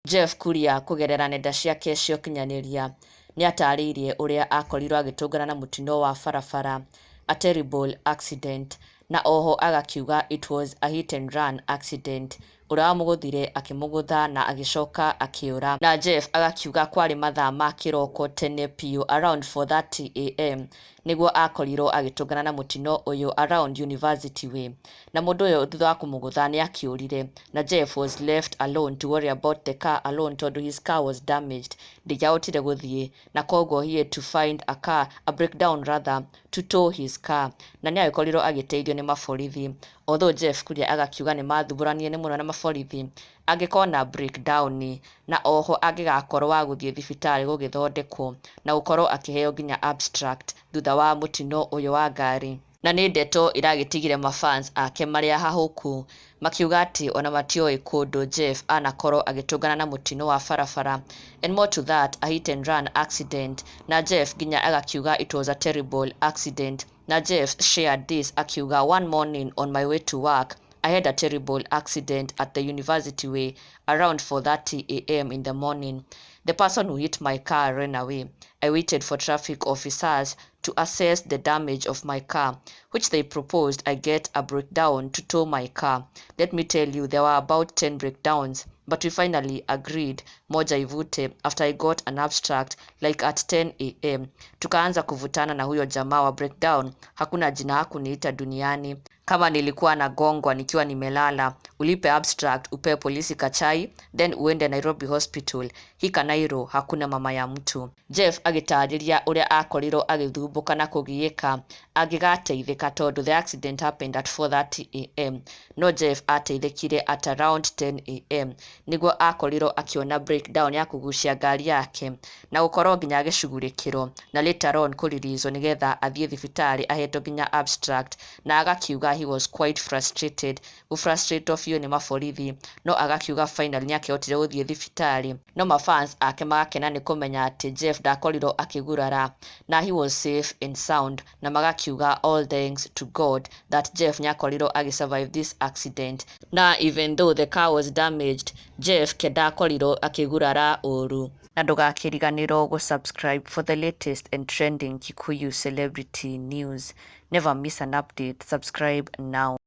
Jeff Kuria kũgerera nenda ciake cia ũkinyanĩria nĩatarĩirie ũrĩa akorirwo agĩtũngana na mũtino wa barabara, a terrible accident, na oho agakiuga it was a hit and run accident, ũrĩa wamũgũthire akĩmũgũtha na agĩcoka akĩũra. Na Jeff agakiuga kwarĩ mathaa ma kĩroko tene biũ, around 4:30 a.m., nĩguo akorirwo agĩtũngana na mũtino ũyũ around University Way, na mũndũ ũyũ thutha wa kũmũgũtha nĩ akĩũrire, na Jeff was left alone to worry about the car alone tondũ his car was damaged, ndĩngĩahotire gũthiĩ, na koguo he had to find a car, a breakdown rather, to tow his car, na nĩ agĩkorirwo agĩteithio nĩ maborithi. Although Jeff Kuria agakiuga nĩ mathumbũranire mũno na maborithi angĩkona breakdown, na oho angĩgakorwo wa gũthiĩ thibitarĩ gũgĩthondekwo na gũkorwo akĩheo nginya abstract thutha wa mũtino ũyũ wa ngari. Na nĩ ndeto iragĩtigire mafans ake marĩ ahahũku, makiuga atĩ ona matioĩ kũndũ Jeff anakorwo agĩtũngana na mũtino wa barabara, and more to that, a hit and run accident. Na Jeff nginya agakiuga it was a terrible accident. Na Jeff shared this akiuga, "One morning on my way to work, I had a terrible accident at the University Way around 4:30 a.m. in the morning. The person who hit my car ran away. I waited for traffic officers to assess the damage of my car, which they proposed I get a breakdown to tow my car. Let me tell you, there were about 10 breakdowns, but we finally agreed moja ivute after I got an abstract like at 10 a.m. Tukaanza kuvutana na huyo jamaa wa breakdown. Hakuna jina hakuniita duniani. Kama nilikuwa nagongwa nikiwa nimelala, ulipe abstract, upewe polisi kachai, then uende Nairobi Hospital. Hii Kanairo hakuna mama ya mtu." Jeff agĩtarĩria ũrĩa akorirwo agĩthumbũka na kũgiĩka angĩgateithĩka tondũ the accident happened at 4:30 a.m., no Jeff ateithĩkire at around 10 a.m. nĩguo akorirwo akĩona breakdown ya kũgucia ngari yake na gũkorwo nginya agĩcugurĩkĩrwo na later on kũririizwo nĩgetha athiĩ thibitarĩ ahetwo nginya abstract. Na agakiuga he was quite frustrated, gũfrustrate biũ nĩ maborithi, no agakiuga finally nĩakĩhotire gũthiĩ thibitarĩ. No mafans ake magakena nĩ kũmenya atĩ Jeff ndakorirwo akĩgurara na he was safe and sound, na magakiuga all thanks to God that Jeff nĩakorirwo agĩsurvive this accident, na even though the car was damaged, Jeff ke ndakorirwo akĩgurara ũru. Na ndũgakĩriganĩrwo gũsubscribe for the latest and trending Kikuyu celebrity news. Never miss an update. Subscribe now.